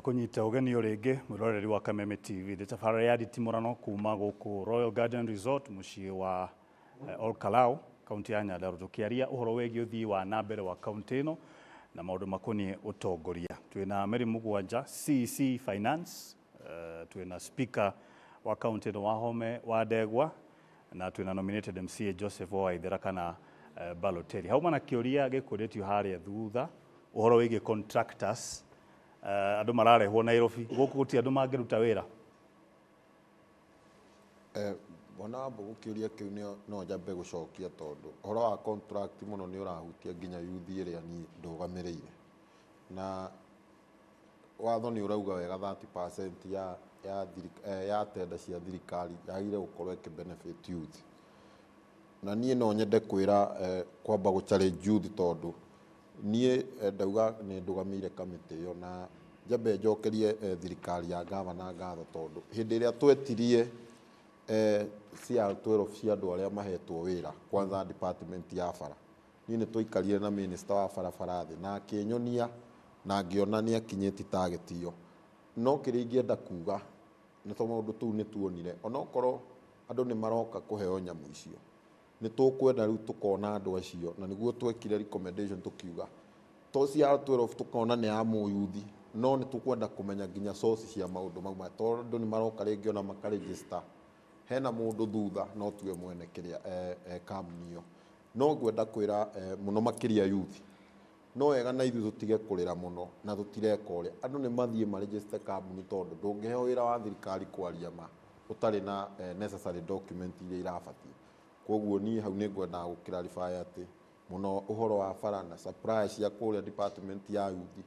Kũnyita ũgeni o rĩngĩ mwĩroreri wa Kameme TV nĩ tabarĩra ya nditimũrano kuma gũkũ Royal Garden Resort, mũciĩ wa Ol Kalou, kaunti ya Nyandarua, tũkĩaria ũhoro wĩgiĩ ũthii wa na mbere wa kaunti ĩno na maũndũ makoniĩ ũtongoria. Twĩna Mary Mũgwanja, CEC Finance, twĩna Speaker wa kaunti ĩno Wahome wa Ndegwa, na twĩna nominated MCA Joseph Waithera kana Balotelli. Hauma na kĩũria gĩkũrĩtio harĩa thutha ũhoro wĩgiĩ contractors, andũ mararehwo Nairobi, gũkũ gũtirĩ andũ mangĩruta wĩra. Bwana Wambugu, kĩũria kĩu no njambe gũcokia, tondũ ũhoro wa contract mũno nĩ ũrahutia nginya youth ĩrĩa niĩ ndũgamĩrĩire, na watho nĩ ũrauga wega 30% ya tenda cia thirikari yagĩrĩire gũkorwo ĩkĩ benefit youth. Na niĩ no nyende kwĩra, kwamba gũ challenge youth, tondũ niĩ ndauga nĩ ndũgamĩire kamĩtĩ ĩyo, na njambe njokerie thirikari ya gavana ngatho, tondũ hĩndĩ ĩrĩa twetirie CR12 cia andũ arĩa mahetwo wĩra, kwanza department ya bara, niĩ nĩ twaikarire na minister wa barabara thĩ na akĩnyonia na ngĩona nĩ akinyĩtie target ĩyo. No kĩrĩa ingĩenda kuga nĩ tondũ maũndũ tũu nĩ tuonire, onokorwo andũ nĩ maroka kũheo nyamũ icio, nĩ tũkwenda rĩu tũkona andũ acio, na nĩguo twekire recommendation tũkiuga to CR12 tũkona nĩ ya mũyuthi, no nĩ tũkwenda kũmenya nginya source cia maũndũ mau, tondũ andũ nĩ maroka rĩngĩ ona makaregister hena mũndũ thutha no tuwe mwene kĩrĩa kambuni ĩyo. No ngwenda kwĩra mũno makĩria youth, no wega na ithuĩ tũtige kũrĩra mũno na tũtireka ũrĩa andũ nĩ mathiĩ maregister kambuni, tondũ ndũngĩheo wĩra wa thirikari, kwaria ma, ũtarĩ na necessary document iria irabatiĩ. Koguo niĩ hau nĩ ngwendaga gũ clarify atĩ mũno ũhoro wa bara na supply cia kũrĩa department ya youth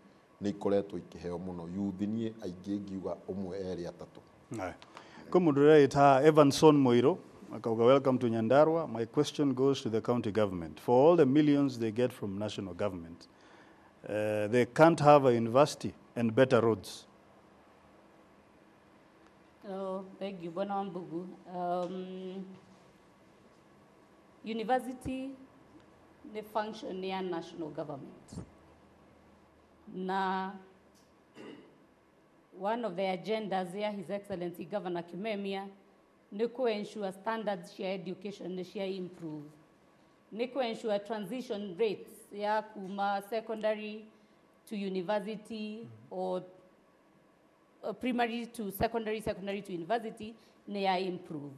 nĩ ikoretwo ikĩheo mũno youth, niĩ aingĩ ngiuga ũmwe, erĩ, atatũ. Haya. Kwa mũndũ ũreita Evanson Moiro akauga, "Welcome to Nyandarua. My question goes to the county government. For all the millions they get from national government, they can't have a university and better roads?" Oh, thank you, Bwana Wambugu. University nĩ function ya national government. Na one of the agendas ya His Excellency Governor Kimemia nĩ ku-ensure standards cia education nĩ cia improve. Nĩ ku-ensure transition rates ya kuma secondary to university or primary to secondary, secondary to university nĩ ya improve.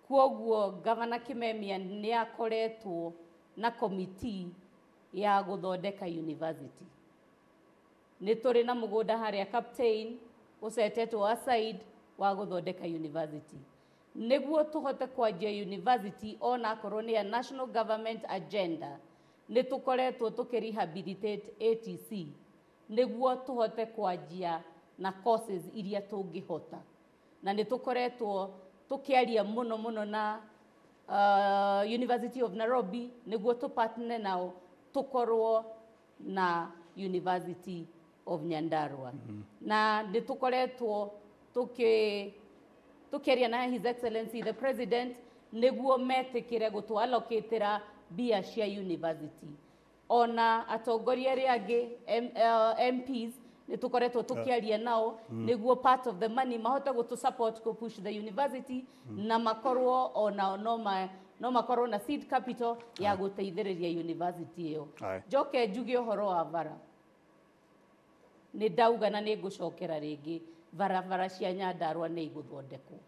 Kwoguo Governor Kimemia nĩ akoretwo na committee ya gũthondeka university. Nĩ tũrĩ na mũgũnda harĩa Captain ũcetetwo aside wa gũthondeka university. Nĩguo tũhote kwanjia university, ona akorwo nĩ ya national government agenda, nĩ tũkoretwo tũkĩ rehabilitate ATC nĩguo tũhote kwanjia na courses iria tũngĩhota, na nĩ tũkoretwo tũkĩaria mũno mũno na University of Nairobi nĩguo tũpartner nao tũkorwo na University of Nyandarua. Na nĩ tũkoretwo tũkĩaria na His Excellency the President nĩguo metĩkĩre gũtũ-allocatĩra mbia cia university. Ona atongoria arĩa angĩ MPs nĩ tũkoretwo tũkĩaria nao nĩguo part of the money mahote gũtũ support kũ push the university, na makorwo onao no makorwo na seed capital ya gũteithĩrĩria university ĩyo. Njoke njuge ũhoro wa bara, nĩ ndauga na nĩ ngũcokera rĩngĩ, barabara cia Nyandarua nĩ igũthondekwo,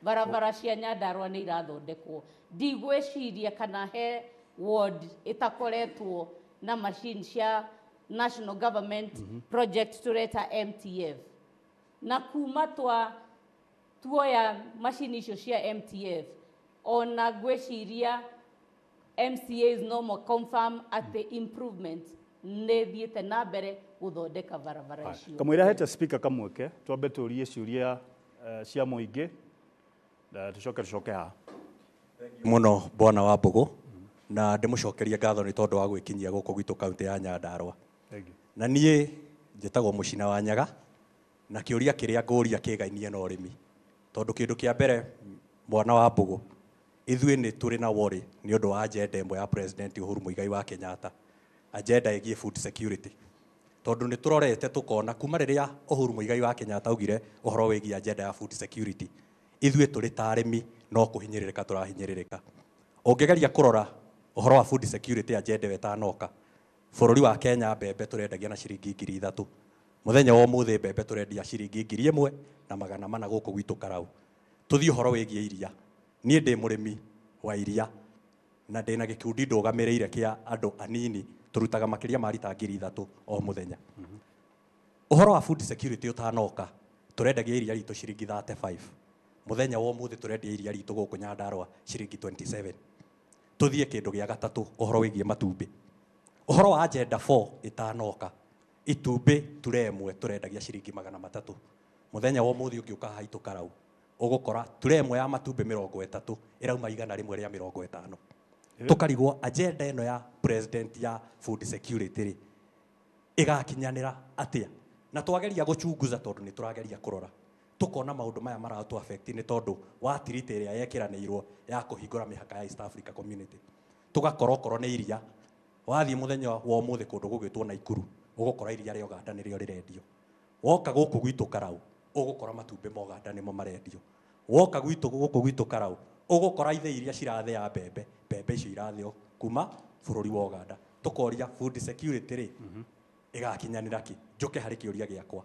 barabara cia Nyandarua nĩ irathondekwo. Ndigwĩciria kana he ward ĩtakoretwo na machine cia national government project tũreta MTF, na kuma tuoya macini icio cia MTF, ona ngwĩciria MCAs no mo confirm atĩ improvement nĩ thiĩte na mbere gũthondeka barabara icio. Kamũira hete Speaker kamweke, twambe tũrie ciũria cia mũingĩ na tũcoke haha. Mũno bwana wa Mbũgũ, na ndĩmũcokerie ngatho nĩ tondũ wa gwĩkinyia gũkũ gwitũ kaunti ya Nyandarua. Thank you. Na niĩ njĩtagwo Mũcina wa Nyaga, na kĩũria kĩrĩa ngũria kĩgainie na ũrĩmi, tondũ kĩndũ kĩa mbere, mwana wa Mbũgũ, ithuĩ nĩ tũrĩ na worry nĩ ũndũ wa agenda ĩmwe ya President Uhuru Muigai wa Kenyatta, agenda ĩgiĩ food security. Tondu nĩ tũrorete tũkona kuma rĩrĩa Uhuru Muigai wa Kenyatta augire ũhoro wĩgiĩ agenda ya food security, ithuĩ tũrĩ ta arĩmi no kũhinyĩrĩrĩka tũrahinyĩrĩrĩka. Ũngĩgeria kũrora ũhoro wa food security agenda ĩyo ĩtanoka, bũrũri wa Kenya mbembe tũrendagia na ciringi 3,000. Mũthenya wa ũmũthĩ mbembe tũrendia ciringi 1,400 gũkũ gwitũ Karau. Tũthiĩ ũhoro wĩgiĩ iria. Niĩ ndĩ mũrĩmi wa iria na ndĩna gĩkundi ndũgamĩrĩire kĩa andũ anini tũrutaga makĩria ma rita 3,000 o mũthenya. Ũhoro wa food security ũtanoka tũrendagia iria ritũ ciringi 35. Mũthenya wa ũmũthĩ tũrendia iria ritũ gũkũ Nyandarua ciringi 27. Tũthiĩ kĩndũ gĩa gatatũ ũhoro wĩgiĩ matumbĩ. Ũhoro wa agenda 4 ĩtanoka itumbĩ ture ĩmwe tũrendagia ciringi 300. Mũthenya wa ũmũthĩ ũngĩũka haha itũ Karau ũgũkora ture ĩmwe ya matumbĩ 30 ĩrauma 150. Tũkarigwo agenda ĩno ya president ya food security rĩ ĩgakinyanĩra atĩa? Na twageria gũchunguza tondũ nĩ tũrageria kũrora tũkona maũndũ maya maratũ affect nĩ tondũ wa tiriti ĩrĩa yekĩranĩirwo ya kũhingũra mĩhaka ya East Africa Community. Tũgakora okorwo nĩ iria wathiĩ mũthenya wa ũmũthĩ kũndũ gũgwĩtwo Naikuru ũgũkora iria rĩa Uganda nĩrĩo rĩrendio. Woka gũkũ gwitũ Karau ũgũkora matumbĩ ma Uganda nĩmo marendio. Woka gwitũ gũkũ gwitũ Karau ũgũkora ithĩi iria cirathĩa mbembe, mbembe icio irathĩo kuma bũrũri wa Uganda. Tũkoria food security rĩ ĩgakinyanĩra kĩ? Njũke harĩ kĩũria gĩakwa.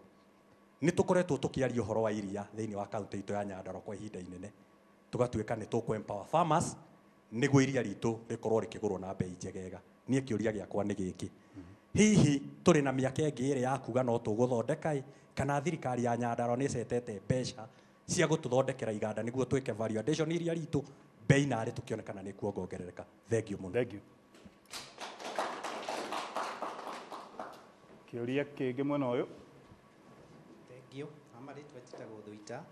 Nĩ tũkoretwo tũkĩaria ũhoro wa iria thĩinĩ wa kaunti itũ ya Nyandarua kwa ihinda inene. Tũgatuĩka nĩ tũkũ empower farmers nĩguo iria ritũ rĩkorwo rĩkĩgũrwo na bei njegega. Niĩ kĩũria gĩakwa nĩ gĩkĩ. Hihi tũrĩ na mĩaka ĩngĩ ĩrĩ ya kuga no tũgũthondeka ĩ, kana thirikari ya Nyandarua nĩ ĩcetete mbeca cia gũtũthondekera iganda nĩguo twĩke value addition iria ritũ bei narĩ tũkĩone kana nĩ kuongongerereka. Thank you mũno. Thank you. Kĩũria kĩngĩ mwena ũyũ. Thank you. Mama rĩtwa njĩtagwo Thuita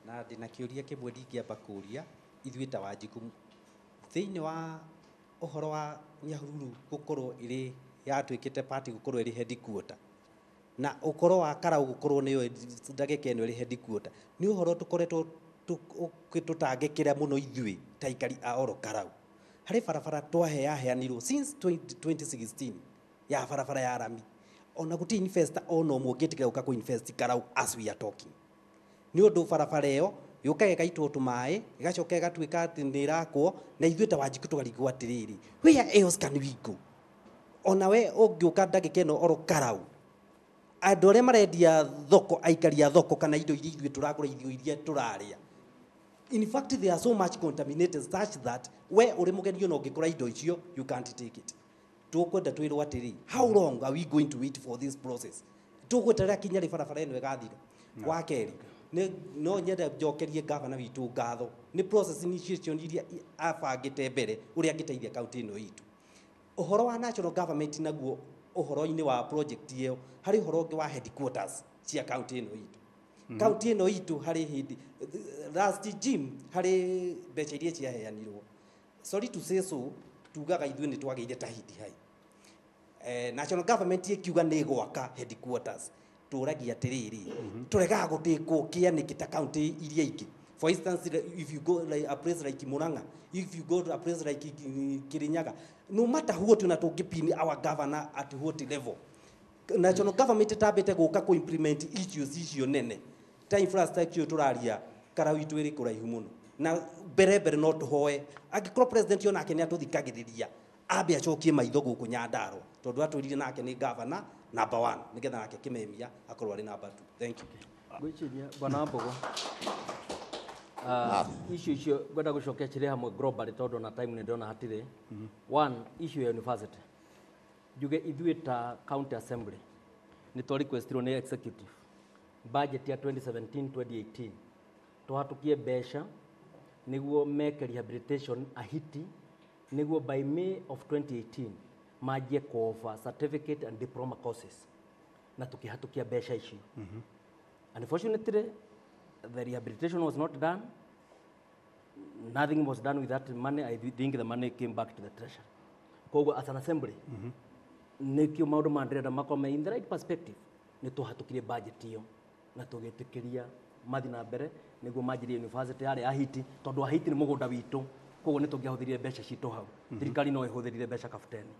na ndĩna kĩũria kĩmwe ndingĩamba kũria ithuĩ ta Wanjikũ thĩinĩ wa ũhoro wa Nyahururu gũkorwo ĩrĩ yatuĩkĩte party gũkorwo ĩrĩ headquarter na ũkoro wa Karau gũkorwo nĩyo ndagĩka ĩno ĩrĩ headquarter nĩ ũhoro tũkoretwo tũtangĩkĩra mũno ithuĩ ta aikari a oro Karau. Harĩ barabara twaheaheanirwo since 2016 ya barabara ya rami ona gũtirĩ investor ona ũmwe ũngĩtĩkĩra gũka kũ-invest Karau as we are talking. Nĩ ũndũ barabara ĩyo yũkaga ĩgaitwo tũmaĩ ĩgacoka ĩgatuĩka atĩ nĩ ĩrakwo na ithuĩ ta Wanjikũ tũkarigwo atĩrĩrĩ, where else can we go? Ona we ũngĩũka ndagĩka ĩno oro Karau andũ arĩa marendia thoko aikari a thoko kana indo iria ithuĩ tũragũra irio iria tũrarĩa, in fact they are so much contaminated such that we ũrĩ mũgeni ona ũngĩkora indo icio you can't take it. Tũkwenda twĩrwo atĩrĩ, how long are we going to wait for this process? Tũgweterera kinya rĩ barabara ĩno ĩgathira? Wa kerĩ no nyende njokerie gavana witũ ngatho nĩ process initiation iria abangĩte mbere ũrĩa angĩteithia kaunti ĩno itũ. Ũhoro wa national government naguo ũhoro-inĩ wa project ĩyo harĩ ũhoro ũngĩ wa headquarters cia kaunti ĩno itũ. Kaunti ĩno itũ harĩ hĩndĩ last gym harĩ mbeca iria ciaheanirwo, sorry to say so, tugaga ithuĩ nĩ twagĩire Tahidi High. National government ĩkiuga nĩ ĩgwaka headquarters, tũragia atĩrĩrĩ, tũregaga gũtĩkwo kĩa nĩkĩ ta kaunti iria ingĩ. For instance, if you go like a place like Murang'a, if you go to a place like Kirinyaga, no matter what na tũngĩpin our governor at what level, national government ĩtambĩte gũka kũ implement issues icio nene ta infrastructure tũraria Karau itũ ĩrĩ kũraihu mũno na mbere mbere no tũhoe angĩkorwo president onake nĩ atũthikagĩrĩria ambe acokie maitho gũkũ Nyandarua tondũ atwĩrire nake nĩ governor number 1 nĩgetha nake Kimemia akorwo arĩ number 2. Thank you. Ngwĩciria bwana Mbogo, issue icio ngwenda gũcokia cirĩ hamwe globally tondũ na time nĩ ndĩrona hatirĩ. One, issue ya university, njuge ithuĩ ta county assembly nĩ twa requestirwo nĩ executive budget ya 2017 2018 tũhatũkie mbeca nĩguo meke rehabilitation Ahiti nĩguo by May of 2018 manjie kuoffer certificate and diploma courses na tukihatukia mbeca icio. Unfortunately, the rehabilitation was not done. Nothing was done with that money. I think the money came back to the treasury. Koguo as an assembly, nĩkĩo maũndũ ma ndĩrenda makorwo me in the right perspective. Nĩ tũhatũkirie budget ĩyo na tũgĩtĩkĩria mathiĩ na mbere nĩguo manjirie university yarĩ Ahiti tondũ Ahiti nĩ mũgũnda witũ, koguo nĩ tũngĩahũthĩrire mbeca citũ hau. Thirikari no ĩhũthĩrire mbeca kabuteni.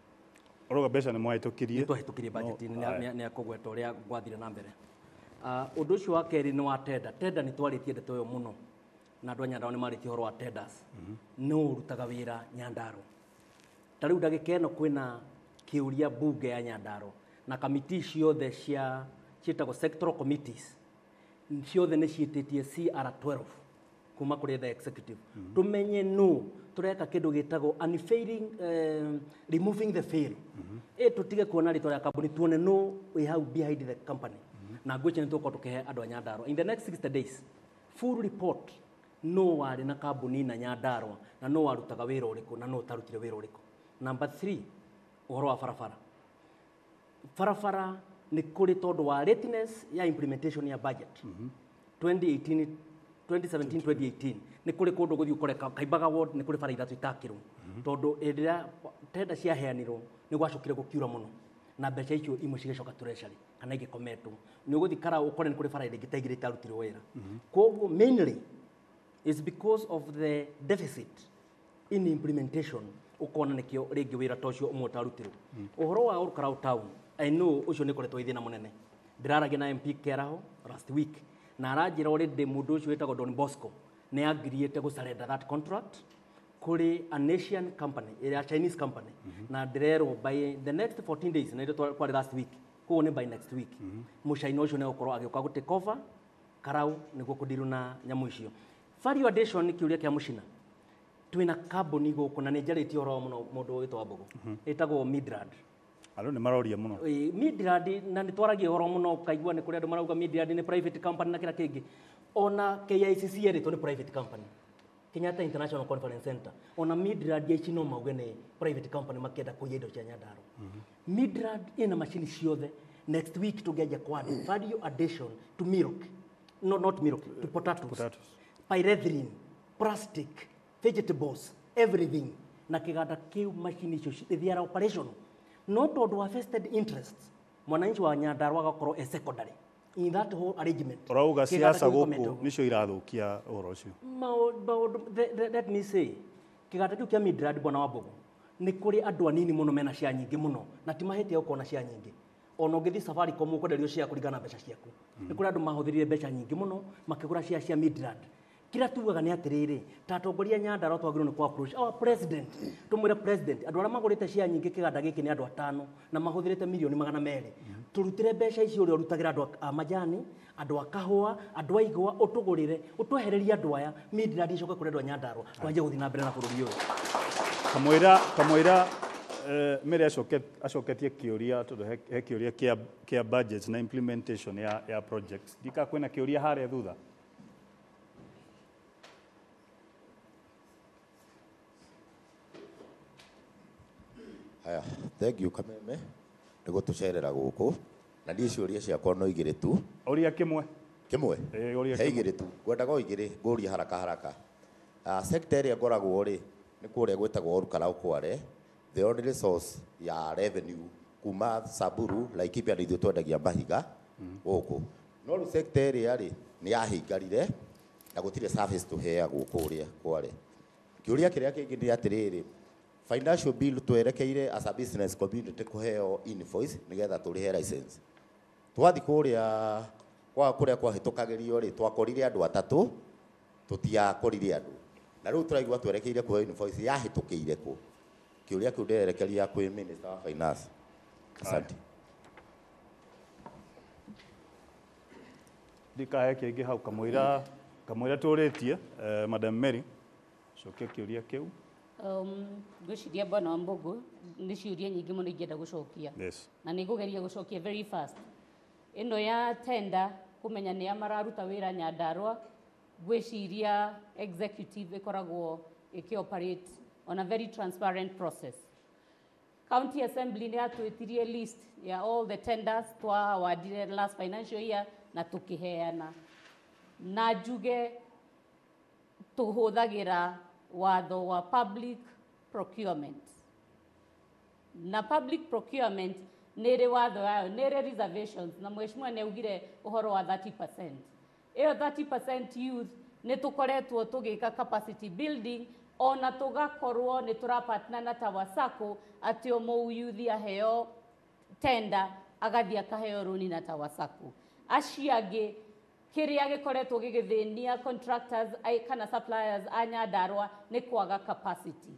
Ũrauga mbeca nĩ mwahĩtũkirie. Nĩ twahĩtũkirie budget-inĩ, nĩ akũgweta ũrĩa gwathire na mbere. Ũndũ ũcio wa kerĩ nĩ wa tender. Tender nĩ twarĩtie ndeto ĩyo mũno na andũ a Nyandarua nĩ marĩtie ũhoro wa tenders. No ũrutaga wĩra Nyandarua. Ta rĩu ndagĩka ĩno kwĩna kĩũria mbunge ya Nyandarua na kamiti ciothe cia ciĩtagwo sectoral committees ciothe nĩ ciĩtĩtie CR12 kuma kũrĩ the executive. Tumenye no tureka kĩndũ gĩtagwo unfailing, removing the fail. Tũtige kuona rĩtwa rĩa kambuni, tuone no wĩ hau behind the company. Na ngwĩciria nĩ tũgũkorwo tũkĩhe andũ a Nyandarua in the next 60 days full report no warĩ na kambuni na Nyandarua na no warutaga wĩra ũrĩkũ na no ũtarutire wĩra ũrĩkũ. Number 3, ũhoro wa barabara. Barabara nĩ kũrĩ tondũ wa lateness ya implementation ya budget 2018 2017 2018 nĩ kũrĩ kũndũ gũthiĩ ũkore Kaimbaga ward nĩ kũrĩ bara ithatũ itakĩrwo tondũ hĩndĩ ĩrĩa tenda ciaheanirwo nĩ gwacokire gũkiura mũno na mbeca icio imwe cigacoka treasury kana igĩkometwo. Nĩ ũgũthiĩ Karau ũkore nĩ kũrĩ bara ĩngĩ ta igĩrĩ itarutirwo wĩra. Koguo mainly is because of the deficit in implementation ukona nĩkĩo rĩngĩ wĩra ta ũcio ũmwe ũtarutirwo. Ũhoro wa Olkalau town, I know ũcio nĩ ũkoretwo wĩ thĩna mũnene. Ndĩraragia na MP Keraho last week na aranjĩra already mũndũ ũcio wĩtagwo Don Bosco nĩ agiriĩte gũ surrender that contract kũrĩ an Asian company, ĩrĩa Chinese company, na ndĩrerwo by the next 14 days, na ĩrĩa kwarĩ last week, koguo nĩ by next week mũcaina ũcio nĩ egũkorwo agĩũka gũ take over Karau nĩguo kũndirwo na nyamũ icio. Value addition nĩ kĩũria kĩa mũcina. Twĩna kambuni gũkũ na nĩ njarĩtie ũhoro mũno mũndũ wĩtwo Wambugu ĩtagwo Midrand. Andũ nĩ maroria mũno. Midrand na nĩ twaragia ũhoro mũno ũkaigua nĩ kũrĩ andũ marauga Midrand nĩ private company na kĩrĩa kĩngĩ. Ona KICC yerĩtwo nĩ private company, Kenyatta International Conference Center. Ona Midrand ici no mauge nĩ private company makĩenda kũiya indo cia Nyandarua. Midrand ĩna macini ciothe. Next week tũngĩanjia kũadd value addition to milk, no, not milk, to potatoes, Potatoes. Pyrethrin, plastic, vegetables, everything. Na kĩganda kĩu macini icio they are operational. No tondũ wa vested interests, mwananchi wa Nyandarua agakorwo e secondary in that whole arrangement. Ũrauga Kĩganda siasa kĩu gũkũ gĩkomete ũguo. nĩcio irathũkia ũhoro ũcio. Maũndũ, let me say, kĩganda kĩu kĩa Midrand bwana Wambugu nĩ kũrĩ andũ anini mũno mena share nyingĩ mũno na ti mahĩtia gũkorwo na share nyingĩ. Ona ũngĩthiĩ Safaricom ũkwenderio share kũringana na mbeca ciaku. Nĩ kũrĩ andũ mahũthĩrire mbeca nyingĩ mũno makĩgũra share cia Midrand. Kĩrĩa tugaga nĩ atĩrĩrĩ, ta atongoria Nyandarua twagĩrĩirwo nĩ kũ approach our president, tũmwĩre president andũ arĩa magũrĩte share nyingĩ kĩganda gĩkĩ nĩ andũ atano na mahũthĩrĩte mirioni 200. Tũrutĩre mbeca icio ũrĩa ũrutagĩra andũ a majani, andũ a kahũa, andũ a igwa, ũtũgũrĩre, ũtwehererie andũ aya, Midrand icoke kũrĩ andũ a Nyandarua, twanjie gũthiĩ na mbere na bũrũri ũyũ. Kamũira Mary acoketie kĩũria tondũ he kĩũria kĩa budget na implementation ya projects. Ndika kwĩna kĩũria harĩa thutha. Haya, thank you Kameme nĩ gũtũcerera gũkũ na niĩ ciũria ciakwa no igĩrĩ tu. Ũria kĩmwe. Kĩmwe? Ũria He kĩmwe. igĩrĩ tu. Ngwendaga o igĩrĩ ngũrie haraka haraka. Sector ĩrĩa ngoragwo rĩ nĩ kũrĩa gwĩtagwo Olkalau Kware, the only source ya revenue kuma Samburu, Laikipia nĩ ithuĩ twendagia mahiga gũkũ. No rĩu sector ĩrĩa rĩ nĩ yahingarire na gũtirĩ service tũheagwo kũrĩa Kware. Kĩũria kĩrĩa kĩngĩ nĩ atĩrĩrĩ, financial bill twerekeire as a business community kũheo invoice nĩgetha tũrĩhe license. Twathiĩ kũrĩa kwa kũrĩa kwahĩtũkagĩrio rĩ twakorire andũ atatũ, tũtiakorire andũ. Na rĩu tũraigua twerekeire kũheo invoice yahĩtũkĩire kũ? Kĩũria kĩu ndĩrerekeria kwĩ Minister wa Finance. Asante. Ndikahe kĩngĩ hau kamũira tũrĩtie, Madam Mary cokia kĩũria kĩu. Ngwĩciria bwana Wambugu nĩ ciũria nyingĩ mũno ingĩenda gũcokia. Yes. Na nĩ ngũgeria gũcokia very fast. Ĩno ya tender kũmenya nĩa mararuta wĩra Nyandarua, ngwĩciria executive ĩkoragwo ĩkĩ-operate on a very transparent process. County Assembly nĩ yatwĩtirie list ya all the tenders twawardire last financial year na tũkĩheana. Na njuge tũhũthagĩra watho wa public procurement. Na public procurement nĩ ĩrĩ watho yayo, nĩ ĩrĩ reservations, na mheshimiwa nĩ augire ũhoro wa 30%. Ĩyo 30% youth nĩ tũkoretwo tũgĩka capacity building Ona tũgakorwo nĩ tũrapartner na Tawasako atĩ o mũyuthi aheo tenda agathiĩ akaheo rũni na Tawasako. Acio angĩ kĩrĩa gĩkoretwo gĩgĩthĩnia contractors kana suppliers a Nyandarua nĩ kwaga capacity.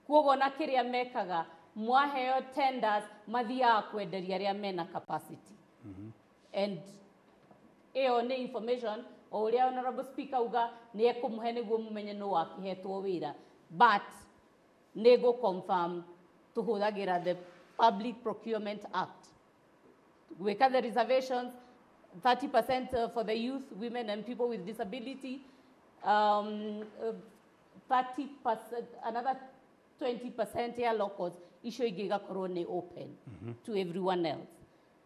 Kuoguo na kĩrĩa mekaga mwaheo tenders mathiaga kwenderia arĩa mena capacity. And ĩyo nĩ information o ũrĩa Honorable Speaker uga nĩ ekũmũhe nĩguo mũmenye nũ wakĩhetwo wĩra, but nĩ ngũ confirm tũhũthagĩra the Public Procurement Act gwĩka the reservations 30% for the youth, women and people with disability, 30%, another 20% ya locals, icio ingĩ igakorwo nĩ open to everyone else.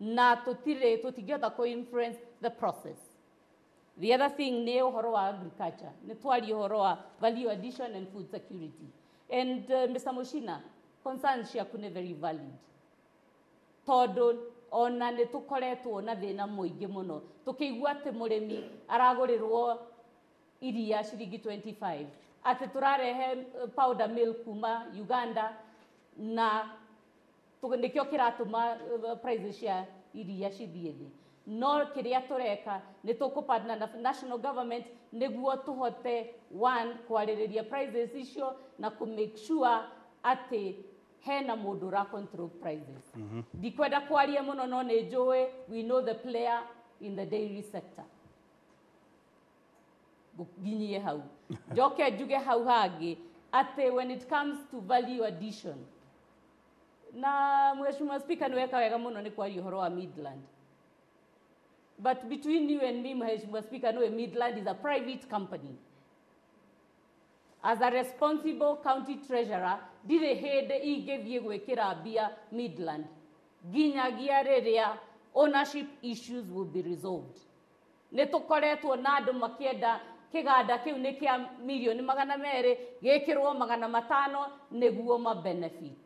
Na tũtirĩ tũtingĩhota kũ influence the process. The other thing nĩ ũhoro wa agriculture, nĩ twaria ũhoro wa value addition and food security. And Mr. Muchina, concerns ciaku nĩ very valid. Tondũ ona nĩ tũkoretwo na thĩna mũingĩ mũno tũkĩigua atĩ mũrĩmi aragũrĩrwo iria ciringi 25, atĩ tũrarehe powder milk kuma Uganda na nĩkĩo kĩratũma prices cia iria cithiĩ thĩ. No kĩrĩa tũreka nĩ tũkũpartner na national government nĩguo tũhote one kwarĩrĩria prices icio na kũ make sure atĩ hena mũndũ ũra control prices. Ndikwenda kwaria mũno no nĩ njũĩ we know the player in the dairy sector. Nginyie hau njoke njuge hau hangĩ atĩ when it comes to value addition, na Mheshimiwa Speaker nĩ weka wega mũno nĩ kwaria ũhoro wa Midland. But between you and me, Mheshimiwa Speaker, no, Midland is a private company. As a responsible county treasurer, ndirĩ hĩndĩ ingĩthiĩ gwĩkĩra mbia Midland nginyagia rĩrĩa ownership issues will be resolved. Nĩ tũkoretwo na andũ makĩenda kĩganda kĩu nĩ kĩa mirioni 200 gĩkĩrwo 500 nĩguo ma benefit.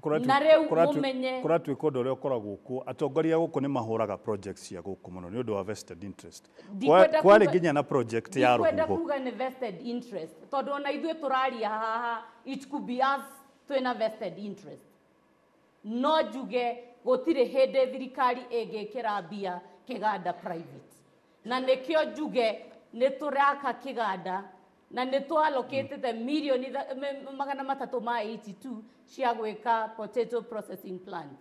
Na rĩu mũmenye Kũratuĩka ũndũ ũrĩa ũkoragwo kuo, atongoria gũkũ nĩ mahũraga projects cia gũkũ mũno nĩ ũndũ wa vested interest. Ndikwenda Kwarĩ nginya na project ya Ndikwenda rũhuho. Kuga nĩ vested interest tondũ ona ithuĩ tũraria haha, it could be us twĩna vested interest. No njuge gũtirĩ hĩndĩ thirikari ĩngĩkĩra mbia kĩganda private, na nĩkĩo njuge nĩ tũraka kĩganda na nĩ twalokĩtĩte mirioni 382 cia gwĩka potato processing plant.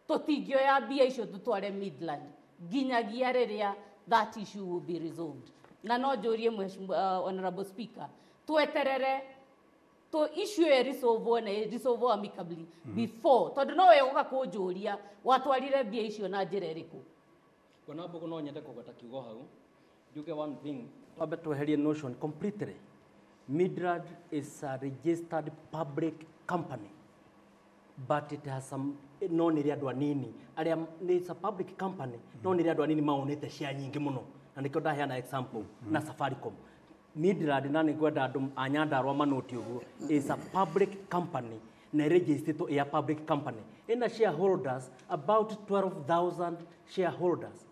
Tũtingĩoya mbia icio tũtware Midland nginyagia rĩrĩa that issue will be resolved. Na no njũrie Mheshimiwa, Honorable Speaker, tweterere to issue ĩyo resolve na resolve amicably before, tondũ no we ũga kũnjũria watwarire mbia icio na njĩra ĩrĩkũ. Bwana Mbugu, no nyende kũgweta kiugo hau njuge one thing, twambe tweherie notion completely. Midrand is a registered public company, but it has some, no nĩ rĩ andũ anini arĩa nĩ, it's a public company, no nĩ rĩ andũ anini maonete share nyingĩ mũno, na nĩkĩo ndaheana example na Safaricom. Midrand, na nĩ ngwenda andũ a Nyandarua manoti ũguo, is a public company na ĩregisterĩtwo ĩ a public company, ĩna shareholders about 12,000 shareholders,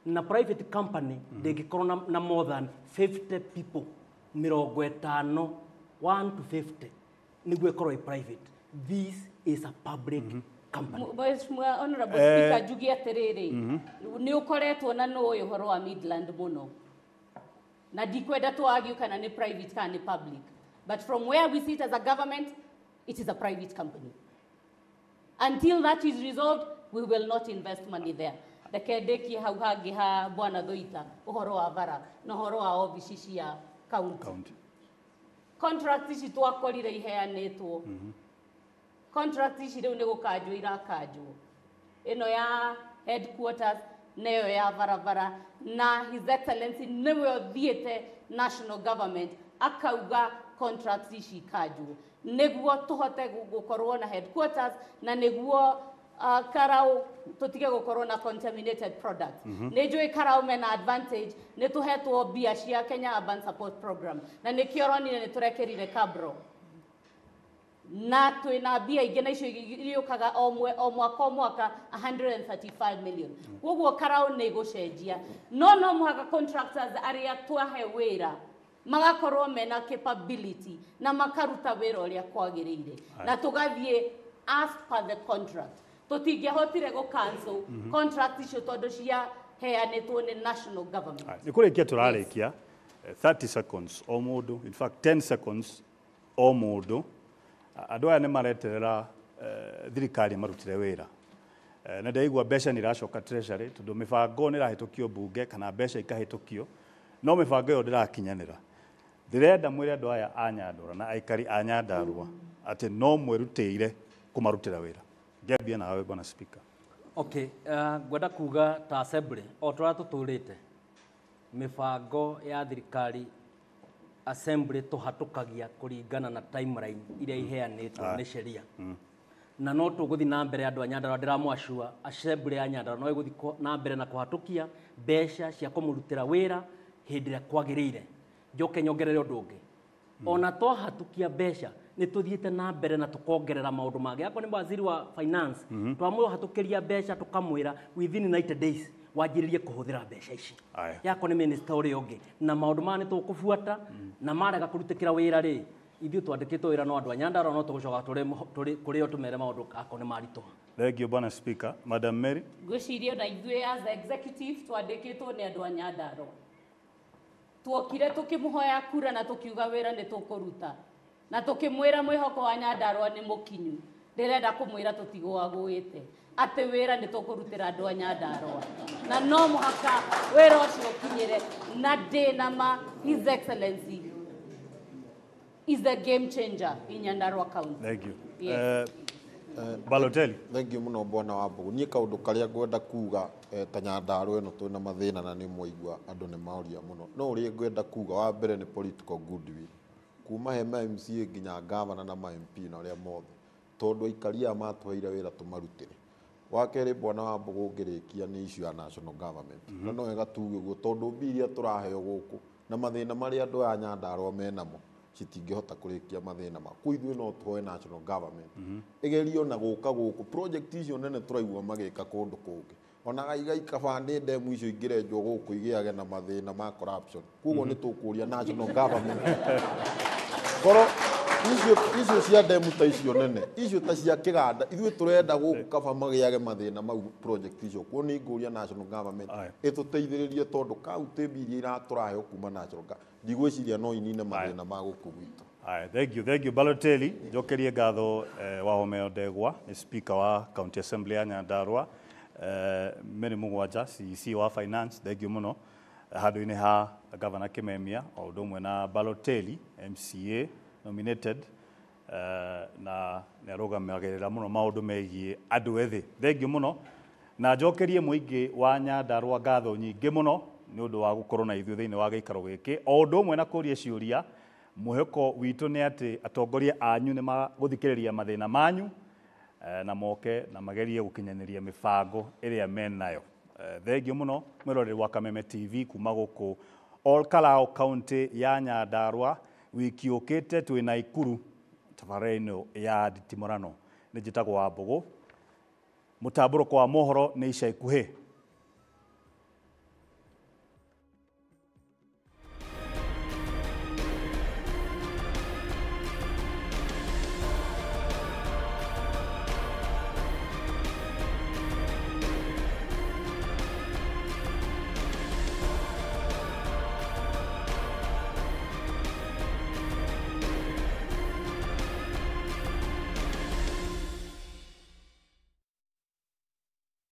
na private company ndĩngĩkorwo na more than 50 people, 50, 1 to 50, nĩguo ĩkorwo ĩ private. This is a public company. Mheshimiwa Honorable Speaker, njuge atĩrĩrĩ, nĩ ũkoretwo na nũĩ ũhoro wa Midland mũno, na ndikwenda tũ argue kana nĩ private kana nĩ public, but from where we sit as a government, it is a private company. Until that is resolved, we will not invest money there. Reke ndĩkie hau hangĩ ha Bwana Thuita, ũhoro wa bara na ũhoro wa obici cia county. County. Contract ici twakorire iheanĩtwo, contract ici rĩu nĩ gũkanjwo irakanjwo, ĩno ya headquarters na ĩyo ya barabara, na His Excellency nĩwe ũthiĩte national government akauga contracts ici ikanjwo nĩguo tũhote gũkorwo na headquarters na nĩguo karau tũtige gũkorwo na contaminated products. Nĩ njũĩ karau mena advantage, nĩ tũhetwo mbia cia Kenya Urban Support Program, na nĩkĩo ũronire nĩ tũrekĩrire cabro na twĩna mbia ingĩ na icio iriũkaga o mwaka o mwaka 135 million. Koguo karau nĩ gũcenjia, no no mũhaka contractors arĩa twahe wĩra Magakorwo mena capability na makaruta wĩra ũrĩa kwagĩrĩire. Na tũgathiĩ as per the contract. Tũtingĩahotire gũ cancel contract icio tondũ ciaheanĩtwo nĩ national government. Nĩ kũrĩkia tũrarĩkia 30 seconds o mũndũ, in fact 10 seconds o mũndũ. Andũ aya nĩ mareterera thirikari marutire wĩra. Na ndaigua mbeca nĩ iracoka treasury tondũ mĩbango nĩ ĩrahĩtũkio mbunge kana mbeca ikahĩtũkio, no mĩbango ĩyo ndĩrakinyanĩra. Ndĩrenda mwĩre andũ aya a Nyandarua na aikari a Nyandarua atĩ no mwĩrutĩire kũmarutĩra wĩra. Ngĩambia nawe Bwana Speaker. Okay, ngwenda kuga ta assembly o tũrĩa tũtũrĩte mĩbango ya thirikari assembly tũhatũkagia kũringana na timeline iria iheanĩtwo nĩ sheria. Na no tũgũthiĩ na mbere andũ a Nyandarua, ndĩramwacua assembly ya Nyandarua no ĩgũthiĩ na mbere na kũhatũkia mbeca cia kũmũrutĩra wĩra hĩndĩ ĩrĩa kwagĩrĩire. Njoke nyongerere ũndũ ũngĩ, ona twahatũkia mbeca nĩ tũthiĩte na mbere na tũkongerera maũndũ mangĩ. Akorwo nĩ waziri wa finance, twamũhatũkĩria mbeca tũkamwĩra within 90 days wanjĩrĩrie kũhũthĩra mbeca ici. Yako nĩ minister ũrĩa ũngĩ, na maũndũ maya nĩ tũkũbuata, na marega kũrutĩkĩra wĩra rĩ, ithuĩ twandĩkĩtwo wĩra no andũ a Nyandarua, no tũgũcoka tũrĩ kũrĩ o tũmere maũndũ akorwo nĩ maritũha. Thank you Bwana Speaker. Madam Mary. Ngwĩciria ona ithuĩ as executive twandĩkĩtwo nĩ andũ a Nyandarua. Tuokire tũkĩmũhoya kura na tũkiuga wĩra nĩ tũkũruta, na tũkĩmwĩra mwĩhoko wa Nyandarua nĩ mũkinyu. Ndĩrenda kũmwĩra tũtigũagũĩte atĩ wĩra nĩ tũkũrutĩra andũ a Nyandarua, na no mũhaka wĩra ũcio ũkinyĩre, na ndĩna ma His Excellency is a game changer in Nyandarua County. Thank you. Yes. Balotelli. Thank you muno Bwana Wambugu. Niĩ kaũndũ karĩa ngwenda kuga ta Nyandarua ĩno twĩna mathĩna na nĩ mwaigua andũ nĩ maũria mũno, no ũrĩa ngwenda kuga wa mbere nĩ political goodwill kuma he ma MCA nginya gavana na ma MP na arĩa mothe, tondũ aikari aya matũheire wĩra tũmarutĩre. Wa kerĩ Bwana Wambugu ngĩrĩkia nĩ issue ya national government. Na no wega tuge ũguo tondũ mbia iria tũraheo gũkũ na mathĩna marĩa andũ aya Nyandarua menamo citingĩhota kũrĩkia mathĩna ma kũ ithuĩ no tũhoe national government ĩgerio na gũka gũkũ project icio nene tũraigua magĩka kũndũ kũngĩ, ona gaigai kaba nĩ ndemu icio ingĩrenjwo gũkũ igĩage na mathĩna ma corruption. Koguo nĩ tũkũria national government korwo icio cia ndemu ta icio nene icio ta cia kĩganda ithuĩ tũrenda gũkũ kaba magĩage mathĩna mau project icio. Kuo nĩ ngũria national government ĩtũteithĩrĩrie tondũ kaunti mbia iria iratũraheo kuma national government ndigwĩciria no inine mathĩna ma gũkũ gwitũ. Aye, thank you, thank you Balotelli. Njokerie ngatho Wahome Ndegwa nĩ speaker wa County Assembly ya Nyandarua, Mary Mũgwanja CEC wa finance, thank you mũno handũ-inĩ ha Governor Kimemia o ũndũ ũmwe na Balotelli MCA nominated, na nĩ arũgamagĩrĩra mũno maũndũ megiĩ andũ ethĩ. Thank you mũno, na njokerie mũingĩ wa Nyandarua ngatho nyingĩ mũno nĩ ũndũ wa gũkorwo na ithuĩ thĩinĩ wa gĩikaro gĩkĩ, o ũndũ ũmwe na kũria ciũria. Mwĩhoko witũ nĩ atĩ atongoria anyu nĩ magũthikĩrĩria mathĩna manyu na moke na magerie gũkinyanĩria mĩbango ĩrĩa menayo. Thengiũ mũno mwĩroreri wa Kameme TV kuma gũkũ Ol Kalou County ya Nyandarua. Wiki ũkĩte twĩ Naikuru tabarĩra ĩno ya nditimũrano. Nĩ njĩtagwo Wambũgũ, mũtambũrũko wa mohoro nĩ ica ikuhĩ.